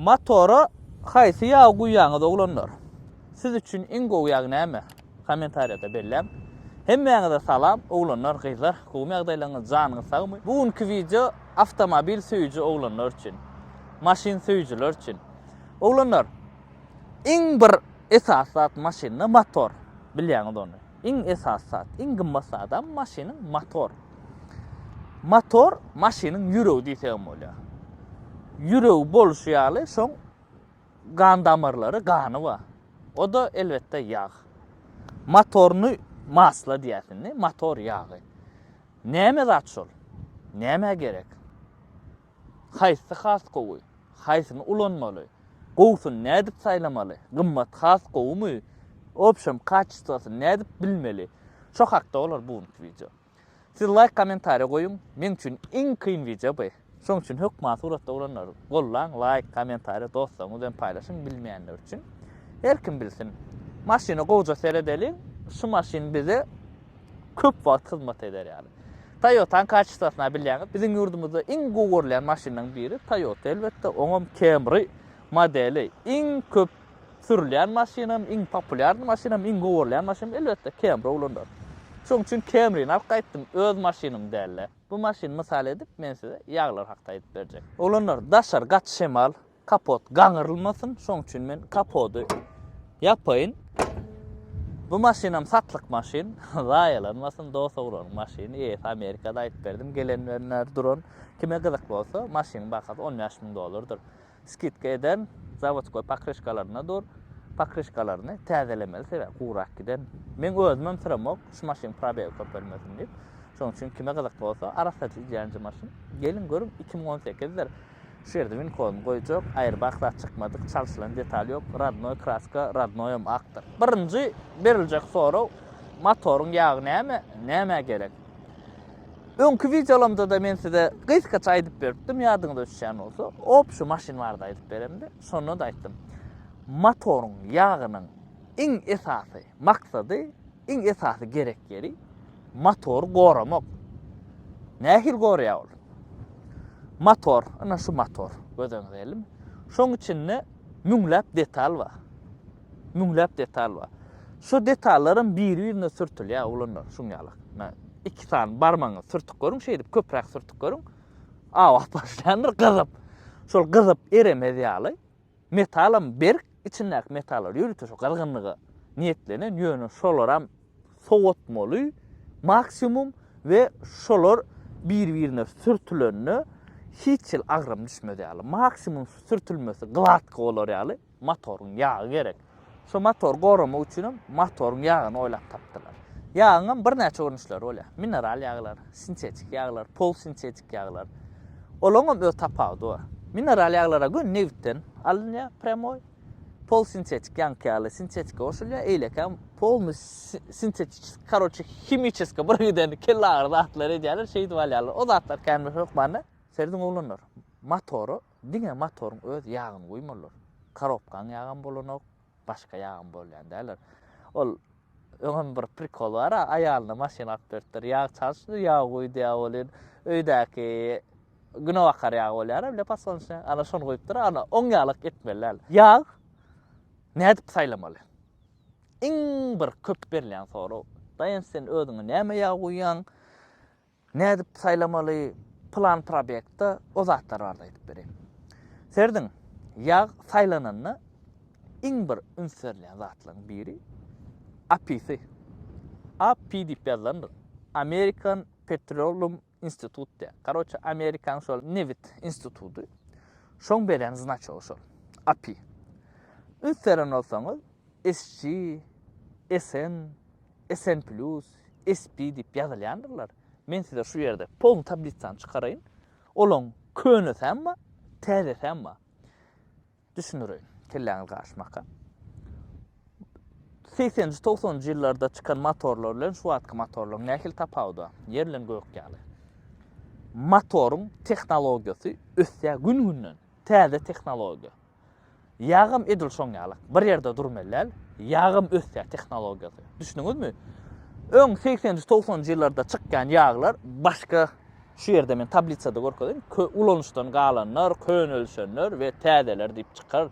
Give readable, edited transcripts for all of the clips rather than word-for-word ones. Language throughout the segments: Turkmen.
Motora haýsy ýagy guýýaňyz oglanlar? Siz üçin iň gowy ýag näme? Kommentariýada belläň. Hemmäňize salam oglanlar gyzlar gowmy ýagdaýlaryňyz janyňyz sagmy? Bu günki wideo awtomobil söýüji oglanlar üçin. Maşyn söýüjiler üçin. Oglanlar iň bir esasy zat maşynda motor. Bilýäňiz ony. Iň esasy zat, iň gymmat zadam maşynyň motor. Motor maşynyň ýüregi diýsegem bolýar. Ýüregi bolşy ýaly şoň gan damarlary, gany bar. O-da elbetde ýag. Motorny masla diýýäs indi, motor ýagy. Näme zat şol? Nämä gerek? Haýsy has gowy? Haýsyny ulanmaly? Gowusyny nädip saýlamaly? Gymmat has gowumy? Obşem kaçestwasyny nädip bilmeli? Şo hakda bolar bu günki wideo. Siz laýk kommentariýa goýuň. Meň üçin iň kyn wideo bu. Şoň üçin hökman suratda bolanlary gollaň, laýk, kommentariýa dostlaryňyz bilen paýlaşyň bilmeýänler üçin. Her kim bilsin. Maşyna gowja seredeliň. Şu maşyn bize köp wagt hyzmat eder ýaly. Toyotanyň kaçestwasyny bilýäňiz. Biziň ýurdumyzda iň gowy görülýän maşynlaryň biri Toyota elbetde. Oňam Camry modeli iň köp sürülýän maşynam, iň populýarny maşynam, iň gowy görülýän maşynam elbetde Camry oglanlar. Şonuň üçin Camryny alyp gaýtdym, öz maşynym dälde. Bu maşyny mysal edip men size ýaglar hakda aýdyp berjek. Oglanlar daşary gaty şemal, kapot gaňyrylmasyn, şonuň üçin men kapody ýapaýyn. Bu maşynam satlyk maşyn, zaýalanmasyn, dos oglanyň maşyny, eýesi Amerikada aýdyp berdim, gelenlerine duran, kime gyzykly bolsa maşynyň bahasy 15 müň dollardyr. Skidka eden zawodskoý pokryşkalarynda dur. Pokryşkalaryny täzelemeli sebäbi gurak giden. Meň özümem süremok şu maşynyň probegi köpelmesin diýip. Şonuň üçin kime gyzykly bolsa arassaja idealnyja maşyn. Geliň görüň 2018 dir. Şu ýerde win koduny goýjak. Aýrbak zat çykmadyk, çalşylan detal ýok. Radnoý kraska, radnoýam akdyr. Birinji beriljek sorag motoryň ýagy näme, nämä gerek? Öňki wideolarymda-da men size gysgaça aýdyp beripdim, ýadyňyza düşýän bolsa, obşi maşyn barada aýdyp beremde, şonda-da aýtdym. Motoryň ýagynyň iň esasy maksady, iň esasy gerek ýeri motory goramak. Nähili goraýar ol? Motor, ina şu motor, göz öňüňize geldimi? Şoň içinde müňläp detal bar. Müňläp detal bar. Şo detallaram biri-birine sürtülýär oglanlar, şuň ýaly. Ine, iki sany barmagyňyzy sürtüp görüň, şeýdip köpräk sürtüp görüň. Awap başlaýandyr gyzyp. Şol gyzyp eremez ýaly metalam berk, içindäki metallar ýörite şo gyzgynlyga niýetlenen, ýöne şolaram sowatmaly maksimum we şolar bir-birine sürtülende hiç hili agram düşmez ýaly, maksimum sürtülmesi gladka bolar ýaly Motoryň ýagy gerek. Şo motory goramak üçinem motoryň ýagyny oýlap tapdylar. Ýagyňam birnäçe görnüşleri bolýar. Mineral ýaglar, sintetik ýaglar, polsintetik ýaglar. Olaňam öz tapawudy bar. Mineral ýaglara göni nebitden alynýar prýamoý. Polsintetik ýaňky ýaly sintetika goşulýar, eýlekäm polny sintetiçeskiý, karoçe himiçeskiý bir giden kellagyry zatlar edýärler, şeýdip alýarlar. O zatlar kän bir hökman däl. Serediň oglanlar, motora Diňe motoryň öz ýagyny guýmalydyr. Korobkaň ýagam bolanok, başga ýagam bolýan däldir. Ol öňem bir prikol bar-a, aýalyna maşyn alyp beripdir. Ýag çalyşdy, ýag guý diýýär welin, öýdäki günebakar ýagy bolýar-a, bile podsolnuşnyý, ana şony guýupdyr. Ana oň ýalak etmeli däl. Ýag nädip saýlamaly? Iň bir köp berilýän sorag. Daýanç sen özüňe näme ýag guýýaň? Nädip saýlamaly plan probekda o zatlar barada aýdyp bereýin. Serediň, ýag saýlananda iň bir üns berilýän zatlaryň biri API-si. API diýip ýazylandyr. American Petroleum Institute diýýär. Karoçe, Amerikanyň şol nebit instituty. Şoň berýän znaçogy şol. API. Üns beren bolsaňyz, SG, SN, SN plus, SP diýip ýazylýandyrlar. Men size şu ýerde polny tablitsany çykaraýyn. Olaň könesäm bar, täzesäm bar. Düşündireýin, kelläňiz garyşmaka. Segseninji, togsanynjy ýyllarda çykan motorlar bilen şu wagtky motorlaryň nähili tapawudy bar? Ýer bilen gök ýaly. Motoryň tehnologiýasy ösýär gün-günden. Täze tehnologiýa. Ýagam edil şoň ýaly. Bir ýerde durmaly däl. Ýagam ösýär tehnologiýasy. Düşündiňizmi? Öň segseninji, togsanynjy ýyllarda çykýan ýaglar başga. Şu ýerde men tablisada görkezeýin. Ulanyşdan galanlar, könelişenler we täzeler diýip çykar.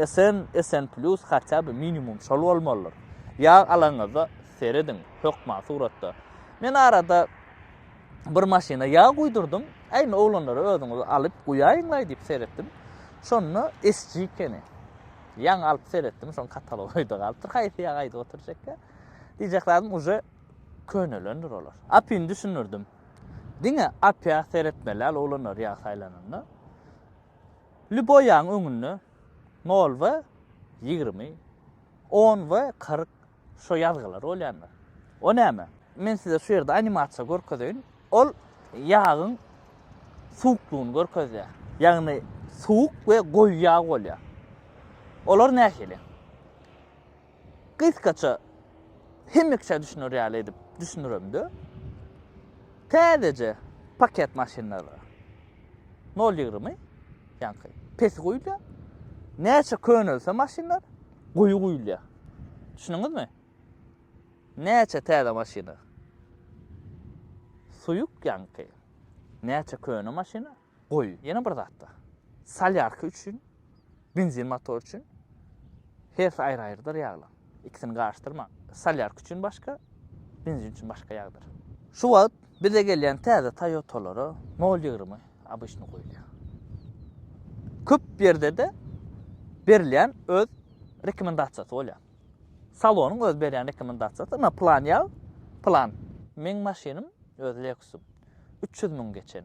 SN, SN plus hatda bir minimum şol bolmalydyr. Ýag alanyňyzda serediň, hökman suratda. Men arada bir maşyna ýag guýdurdym. Äýni oglanlara özüňiz alyp guýaýyňlaý diýip seretdim. Şonda SG ekeni. Ýaňy alyp seretdim, şoň katalogy öýde galypdyr. Haýsy ýag aýdyp oturjakka. Diýjek zadym uje könelendir olar. Apini düşündirdim. Diňe apýa seretmeli däl oglanlar ýag saýlananda. Lýuboý ýagyň öňünde nol we 20, on we 40 şo ýazgylar bolýandyr. O näme? Men size şu ýerde animasiýa görkezeýin. Ol ýagyň suwuklygyny görkezýär. Ýagny suwuk we goýy ýag bolýar. Olar nähili? Gysgaça hemme kişä düşüner ýaly edip düşündiremde, täzeje paket maşynlara nol 20 ýaňky pesi guýulýar. Näçe könelse maşynlar goýy guýulýar. Düşündiňizmi? Näçe täze maşyna suýuk ýaňky, näçe köne maşyna goýy. Ýene bir zatda. Solýarka üçin, benzin motor üçin hersi aýry-aýrydyr ýaglar. Ikisini garyşdyrmaň. Solýarka üçin başga, benzin üçin başga ýagdyr. Şu wagt bize gelýän täze Toyotalara nol 20 obyçny goýulýar. Köp ýerde-de berilýän öz rekomendasiýasy bolýar. Salonyň öz berýän rekomendasiýasy, ynha plan ýag, plan. Meň maşynym öz Lexusym 300 müň geçen.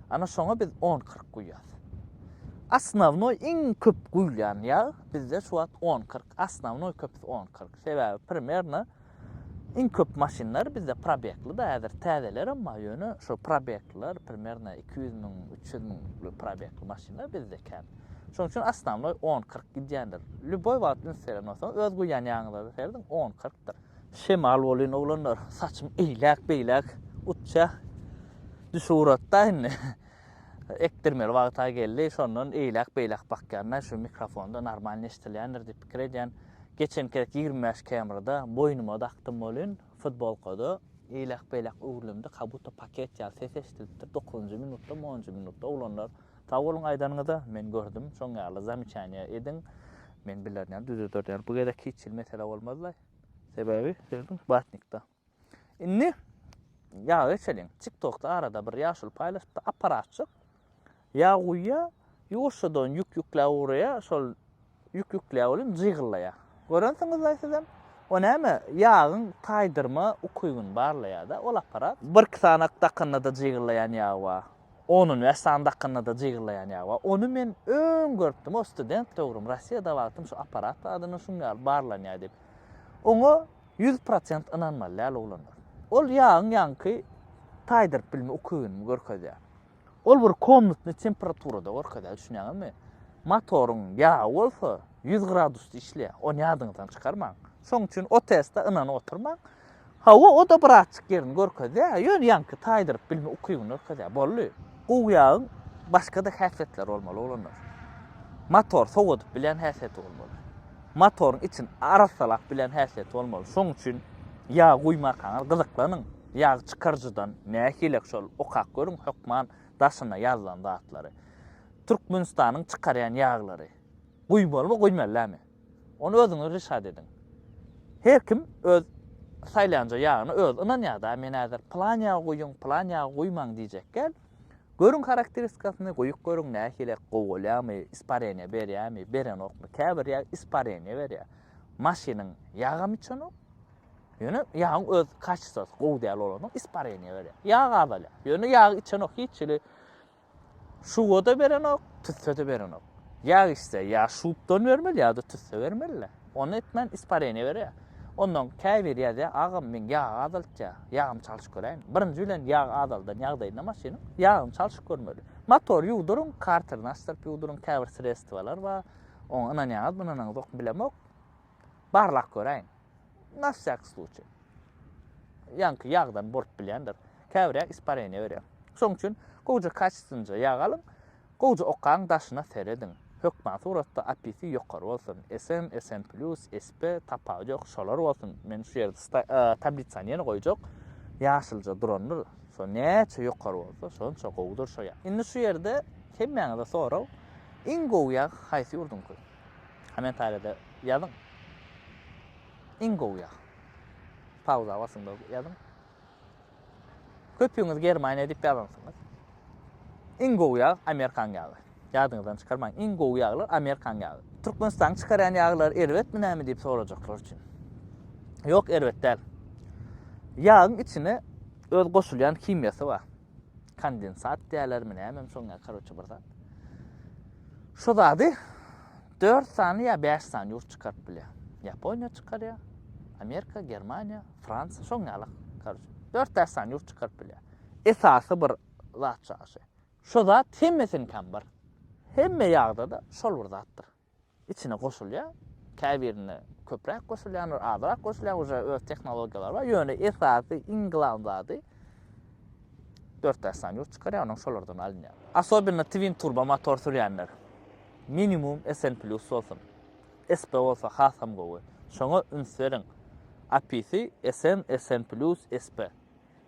Ana şoňa biz 10-40 guýýas. Osnownoý iň köp guýulýan ýag bizde şu wagt 10-40. Osnownoý köpüsi 10-40. Sebäbi primerno iň köp maşynlar bizde probekli-da häzir täzelerem bar ýöne şo probekliler primerno 200 müň, 300 müňlük probekli maşynlar bizde kän. Şonuň üçin osnownoý 10-40 gidýändir. Lýuboý wagt üns beren bolsaňyz öz guýýan ýagyňyza-da serediň 10-40-dyr. Şemal bolýan oglanlar, saçym eýläk-beýläk uçýar. Düşüp ugrady-da indi. Ekdirmeli wagta geldi. Şondan eýläk-beýläk bakýan-da, şu mikrofonda normalny eşidilýändir diýip pikir edýän. Geçen gezek 25 Camry-da boýnuma dakdym welin, futbolkada eýläk-beýläk öwrülemde kabutda paket ýaly ses eşidilipdir. Dokuzynjy minutda, onunjy minutda oglanlar sag boluň aýdanyňyza, men gördüm. Şoň ýaly zamечание ediň. Men bilerin ýaly düzederin. Bu gezek hiç hili mesele bolmaz-laý. Sebäbi serediň batnikda. Indi ýaga geçeliň. TikTokda arada bir ýaşuly paýlaşypdy, apparatjyk ýag guýýar, ýuwaşjadan ýük ýükläp ugraýar, şol ýük ýükläp welin jygyllaýar. Görensiňizlaý sizem. O näme? Ýagyň taýdyrma ukybyny barlaýar-da ol apparat. Birki sanak dakanda-da jygyllaýan ýag bar. On-on bäş sany dakanda-da jygyllaýan ýag bar. Ony men öň görüpdim, o student döwrüm, Russiýada wagtym şu apparat zadyny şuň ýaly barlanýar diýip. Oňa 100% ynanmaly däl oglanlar. Ol ýagyň ýaňky taýdyryp bilme ukybyny görkezýär. Ol bir komnatny temperaturada görkezýär, düşünýäňizmi? Motoryň ýagy bolsa 100 gradusda işleýär. Ony ýadyňyzdan çykarmaň. Şonuň üçin o teste ynanyp oturmaň. Hawa, o-da birazjyk ýerini görkezýär, ýöne ýaňky taýdyryp bilme ukybyny görkezýär. Boldy. Gowy ýagyň başga-da häsiýetleri bolmaly oglanlar. Motor sowadyp bilýän häsiýeti bolmaly. Motoryň içini arassalap bilýän häsiýeti bolmaly. Şonuň üçin ýag guýmakaňyz gyzyklanyň. Ýag çykaryjydan nähilek şol okap görüň hökman daşynda ýazylan zatlary. Türkmenistanyň çykarýan ýaglary guýmalymy guýmaly dälmi? Ony özüňiz rişat ediň. Her kim öz saýlanja ýagyna özi ynanýar-da, men häzir pylan ýagy guýuň, pylan ýagy guýmaň diýjek däl. Görüň harakteristikasyny, guýup görüň nähili gowy bolýarmy, ispareniýa berýärmi, berenokmy. Käbir ýag ispareniýa berýär. Maşynyň ýagam içenok. Ýöne ýagyň öz kaçestwasy gowy däl bolansoň ispareniýa berýär. Ýag azalýar. Ýöne ýag içenok hiç hili Şuba-da berenok, tüsse-de berenok. Ýag içse, ýa şupdan bermeli, ýa-da tüsse bermeli-le. Ony etmän ispareniýa berýär. Ondan käbiri ýazýar, agam meň ýag azaltýar, ýagymy çalşyp göräýin. Birinji bilen ýag azaldan ýagdaýynda maşynyň ýagyny çalşyp görmeli. Motory ýuwduryň, karterini açdyryp ýuwduryň, käbir sredstwalar bar. Oňa ynanýaňyzmy, ynanaňyzokmy bilemok. Barlap göräýiň. Na wsýaky sluçaý. Ýaňky ýagdan bolup bilýändir. Käbir ýag ispareniýa berýär. Şonuň üçin gowja kaçestwnyja ýag alyň, gowja okaň, daşyna serediň. Hökman suratda APC ýokary bolsun. SM, SM plus, SP tapawudy ýok, şolar bolsun. Men şu ýerde tablitsany ýene goýjak. Ýaşylja durandyr. Şo näçe ýokary bolsa, şonça gowudyr şo ýag. Indi şu ýerde hemmäňize sorag, iň gowy ýag haýsy ýurduňky? Kommentariýada ýazyň. Iň gowy ýag. Pauza basyň-da ýazyň. Köpüňiz Germaniýa diýip ýazansyňyz. Iň gowy ýag Amerikan ýagy. Ýadyňyzdan çykarmaň, iň gowy ýaglar Amerikan ýagy. Türkmenistanyň çykarýan ýaglary erbetmi näme diýip sorajaklar üçin. Ýok, erbet däl. Ýagyň içine öz goşulýan himiýasy bar. Kondensat diýerlermi nämemi şoň ýaly karoçe bir zat. Şo zady 4 sany ýa 5 sany ýurt çykaryp bilýär. Ýaponiýa çykarýar, Amerika, Germaniýa, Fransiýa şoň ýaly karoçe. 4-5 sany ýurt çykaryp bilýär. Esasy bir zat şaşy. Şo zat hemmesiniňkem bir. Hemme ýagda-da şol bir zatdyr. Içine goşulýar. Käbirinde köpräk goşulýandyr, azrak goşulýar, uje öz tehnologiýalary bar. Ýöne esasy iň glan zady 4-5 sany ýurt çykarýar, onuň şolardan alynýar. Asobinno twin turbo motor sürýänler minimum SN plus bolsun. SP bolsa hasam gowy. Şoňa üns beriň. API-si SN, SN plus, SP.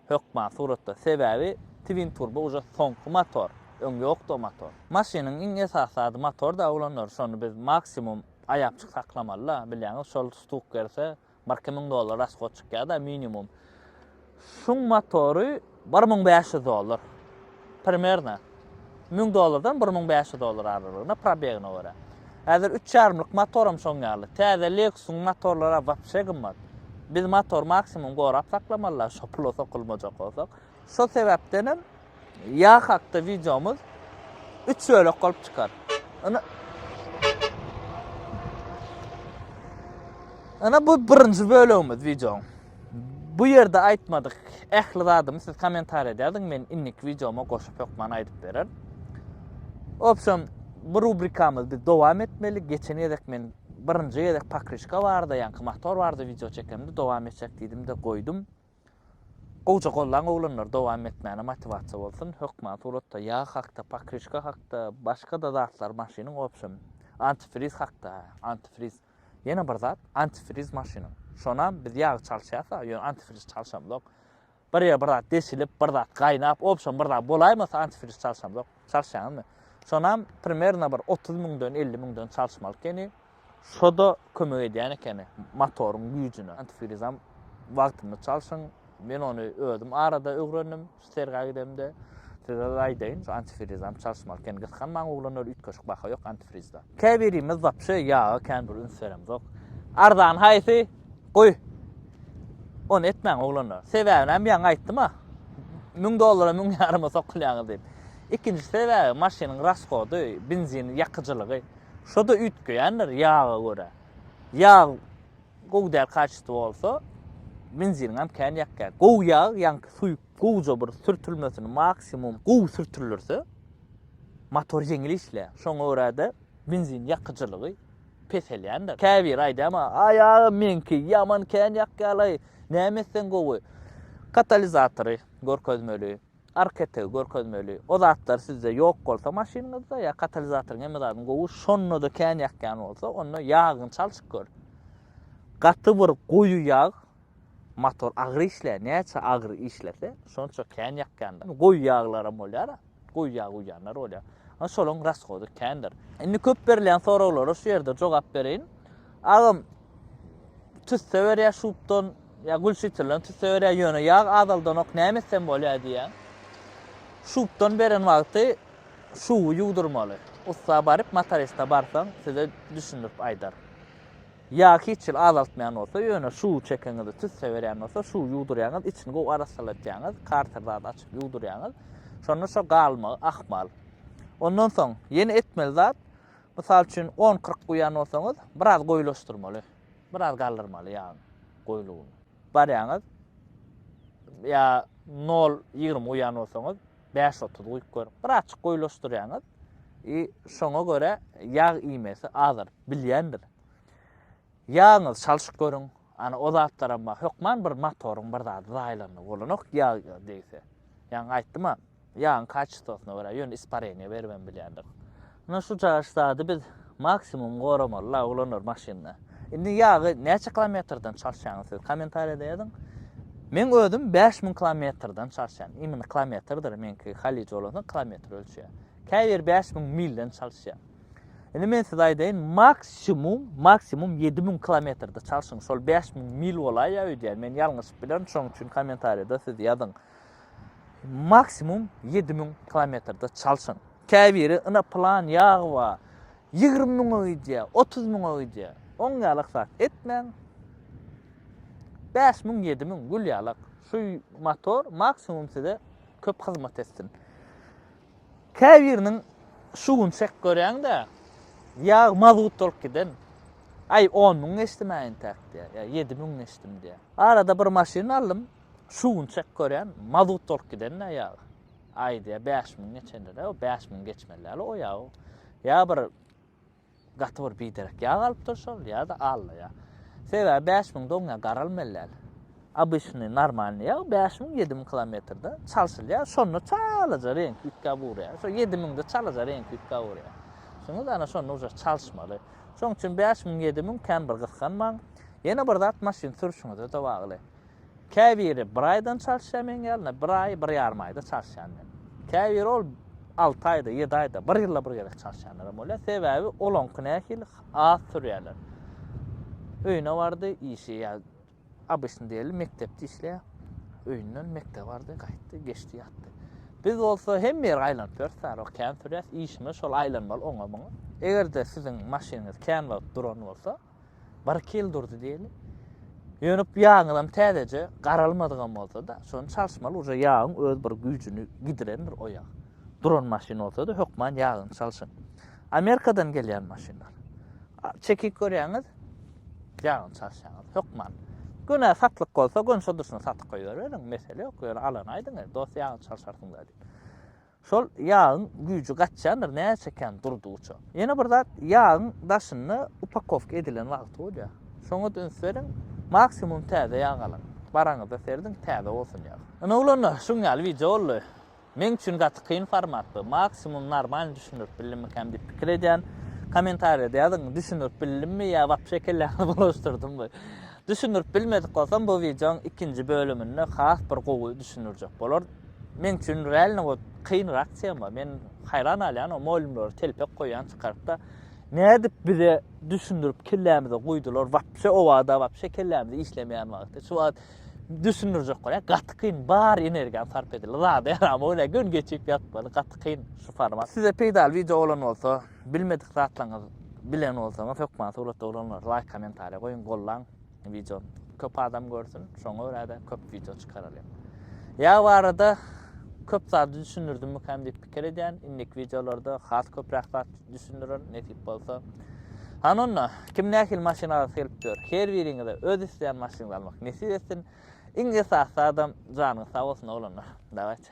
Hökman suratda. Sebäbi twin turbo uje soňky motor. Öň ýokdy o motor. Maşynyň iň esasy zady motor da oglanlar şony biz maksimum aýapjyk saklamalyda bilýäňiz şol stuk berse birki müň dollar rashod çykýada minimum. Şuň motory 1500 dollar. Primerno. 1000 dollardan 1500 dollar aralygynda probegine görä. Häzir üç ýarymlyk motoram şoň ýaly. Täze Lexus-yň motorlary wapşe gymmat. Biz motor maksimum gorap saklamalylar şo pula sokulmajak bolsak. Şo sebäpdenem ýag hakda wideomyz üç bölek bolup çykar. Ine Ine bu birinji bölegimiz wideoň. Bu ýerde aýtmadyk ähli zadymy siz kommentariýada ýazyň, men indiki wideoma goşup hökman aýdyp bererin. Obşem, bu rubrikamyzy biz dowam etmeli. Geçen gezek men birinji gezek pokryşka barada, ýaňky motor barada wideo çekemde dowam etjek diýdim-de goýdum. Gowja gollaň oglanlar dowam etmäne motiwasiýa bolsun. Hökman suratda ýag hakda, pokryşka hakda, başga-da zatlar maşynyň obşem antifriz hakda, antifriz. Ýene bir zat, antifriz maşynyň. Şonam biz ýagy çalşýas-a, ýöne antifriz çalşamzok. Bir ýer bir zat deşilip, bir zat gaýnap, obşem bir zat bolaýmasa antifriz çalşamzok. Çalşýaňyzmy? Şonam primerno bir 30 müňden, 50 müňden çalşmaly ekeni. Şo-da kömek edýän ekeni motoryň güýjüne. Antifrizam wagtynda çalşyň. Men ony özüm arada öwrendim, şu sergä gidemde. Size-de aýdaýyn, şu antifrizam çalyşmaly eken. Gysganmaň oglanlar, üýtgeşik baha ýok antifrizde. Käbirimiz wapşe ýaga kän bir üns beremzok. Arzan haýsy? Guý. Ony etmäň oglanlar. Sebäbinem ýaňy aýtdym-a. Müň dollara müň ýaryma sokulýaňyz diýip. Ikinji sebäbi maşynyň rashody, benzin ýakyjylygy. Şo-da üýtgeýändir ýaga görä. Ýag Gowy däl kaçestwo bolsa benziniňem kän ýakýar. Gowy ýag ýaňky suýuk gowja bir sürtülmesini maksimum gowy sürtüldirse motor ýeňil işleýär. Şoňa görä-de benzin ýakyjylygy peselýändir. Käbiri aýdýar maňa, Aý agam meňki ýaman kän ýakýarlaý, näme etseň gowy? Katalizatory görkezmeli. Arka etegi görkezmeli. O zatlar sizde ýok bolsa maşynyňyzda ýa katalizatoryň hemme zadyň gowy, şonda-da kän ýakýan bolsa, onda ýagyny çalşyp gör. Gaty bir goýy ýag motor agyr işleýär. Näçe agyr işlese, şonça kän ýakýandyr. Goýy ýaglaram bolýar-a. Goýy ýag guýýanlar bolýar. Ana şolaryň rashody kändir. Indi köp berilýän soraglara şu ýerde jogap bereýin. Agam, tüsse berýär şupdan ýa gülşitirlen tüsse berýär ýöne ýag azaldanok näme etsem bolýar diýýär. Şupdan beren wagty şuwy ýuwdurmaly. Ussa baryp motorista barsaň size düşündirip aýdar. Ýag hiç hili azaltmaýan bolsa ýöne şuwy çekeňizde tüsse berýän bolsa şuwy ýuwdurýaňyz içini gowy arassalatýaňyz karter zady açyp ýuwdurýaňyz. Şonda şo galmagy ahmal. Ondan soň ýene etmeli zat Mysal üçin, on 40 guýan bolsaňyz, biraz goýulaşdyrmaly. Biraz galdyrmaly ýagyň goýulygyny. Barýaňyz, ýa nol 20 guýan bolsaňyz, bäş 30 guýup görüň. Birazçyk goýulaşdyrýaňyz. I şoňa görä ýag iýmesi azalyp bilýändir. Ýagyňyzy çalşyp görüň. Ana o zatlaram bar. Hökman bir motoryň bir zady zaýalandy bolanok ýag degse. Ýaňy aýtdym-a. Ýagyň kaçestwosyna görä ýöne ispareniýa beribem bilýändir. Ine şu jaş zady biz maksimum goramaly la oglanlar maşynda. Indi ýagy näçe kilometrden çalşýaňyz siz kommentariýada ýazyň. Meň özüm 5000 kilometrden çalyşýan. Imенно kilometrdir, meňki Haliji bolansoň kilometr ölçeýär. Käbiri 5000 milden çalyşýar. Indi men size aýdaýyn, maksimum, maksimum 7000 kilometrde çalşyň. Şol 5000 mil bolaýýar öýdýän. Men ýalňyşyp bilerin, şonuň üçin kommentariýada siz ýazyň. Maksimum 7000 kilometrde çalşyň. Käbiri ina plan ýag bar. 20 müňe gidýär, 30 müňe gidýär. Oň ýalak zat etmäň. 5000, 7000 gül ýalak. Şu motor maksimum size köp hyzmat etsin. Käbiriniň şu gün çek görýäň-de, ýag mazut bolup giden. Aý, on müň geçdim-ä entäk diýýär, ýa 7000 geçdim diýýär. Arada bir maşyn aldym, şu gün çek görýän, mazut bolup giden-dä ýag. Aý diýýär, 5000 geçendir-dä, o 5000 geçmeli däl o ýag. Ýa bir Gaty bir biderek ýag alypdyr şol ýa-da allaýa. Sebäbi 5000 doňýa garalmaly däl. Obyçnyý normalnyý ýag 5000 7000 kilometrde çalşylýar. Şonda çalaja reňki üýtgäp ugraýar. Şo 7000-de çalaja reňki üýtgäp ugraýar. Şuňa ana şonda uje çalyşmaly. Şoň üçin 5000 7000 kän bir gysganmaň. Ýene bir zat maşyn sürüşiňize-de bagly. Käbiri bir aýdan çalyşýar meň ýaly, bir aý, bir ýarym aýda çalyşýan men. Käbiri ol alty aýda, ýedi aýda, bir ýylda bir gezek çalyşýanlaram bolýar. Sebäbi olaňky nähili az sürýärler. Öýüne bardy, işi ýa obyçny diýeli mekdepde işleýär. Öýünden mekdebe bardy, gaýtdy, geçdi, ýatdy. Biz bolsa hemme ýere aýlanyp ýörüs, arok kän sürýäs, işimiz şol aýlanmaly oňa-muňa. Eger-de siziň maşynyňyz kän wagt duran bolsa, Bir-iki ýyl durdy diýeli. Ýöne ýagyňyzam täzeje, garalmadygam bolsa-da, şony çalyşmaly, uje ýagyň öz bir güýjüni gidirendir o ýag. Duran maşyn bolsa-da, hökman ýagyny çalşyň. Amerikadan gelýän maşynlar. Çekip görýäňiz, ýagyny çalyşýaňyz, hökman. Gönä satlyk bolsa, göni şo durşuna satyp goýberiberiň, mesele ýok, ýöne alana aýdyň, dost ýagyny çalşarsyň-da diýip. Şol ýagyň güýji gaçýandyr näçe kän durdugyça. Ýene bir zat, ýagyň daşynda upakowka edilen wagty bolýar. Şoňa-da üns beriň, maksimum täze ýag alyň. Baraňyzda serediň, täze bolsun ýag. Ine oglanlar, şuň ýaly wideo boldy. Meň üçin gaty kyn format bu. Maksimum normalny düşündirip bildimmikäm diýip pikir edýän. Kommentariýada ýazyň, düşündirip bildimmi ýa wapşe kelläňizi bulaşdyrdymmy? Düşündirip bilmedik bolsam bu wideoň ikinji bölüminde has bir gowy düşündirjek bolar. Meň üçin realno wot kynrak tema. Men haýran galýan o molymlary telpek goýýan çykarypda nädip bize düşündirip kellämize guýdular wapşe owada wapşe kellämiz işlemeýän wagty. Şu wagt düşündirjek bolýan gaty kyn bar energiýam sarp edildi. Zada ýaramok ine gün geçip ýatmaly gaty kyn şu format. Size peýdaly wideo bolan bolsa bilmedik zatlaryňyz bilen bolsaňyz hökman suratda bolanlar laýk kommentariýa goýuň gollaň. Wideo köp adam görsün, şoňa görä-de köp wideo çykaralyň. Ýag barada köp zady düşündirdimmikam diýip pikir edýän. Indiki wideolarda has köpräk zat düşündirerin, nesip bolsa. Hany onda, kim nähili maşyn alasy gelip dur, her biriňize öz isleýän maşynyňyzy almak nesip etsin. Iň esasy zadam janyňyz sag bolsun oglanlar. Dawayte.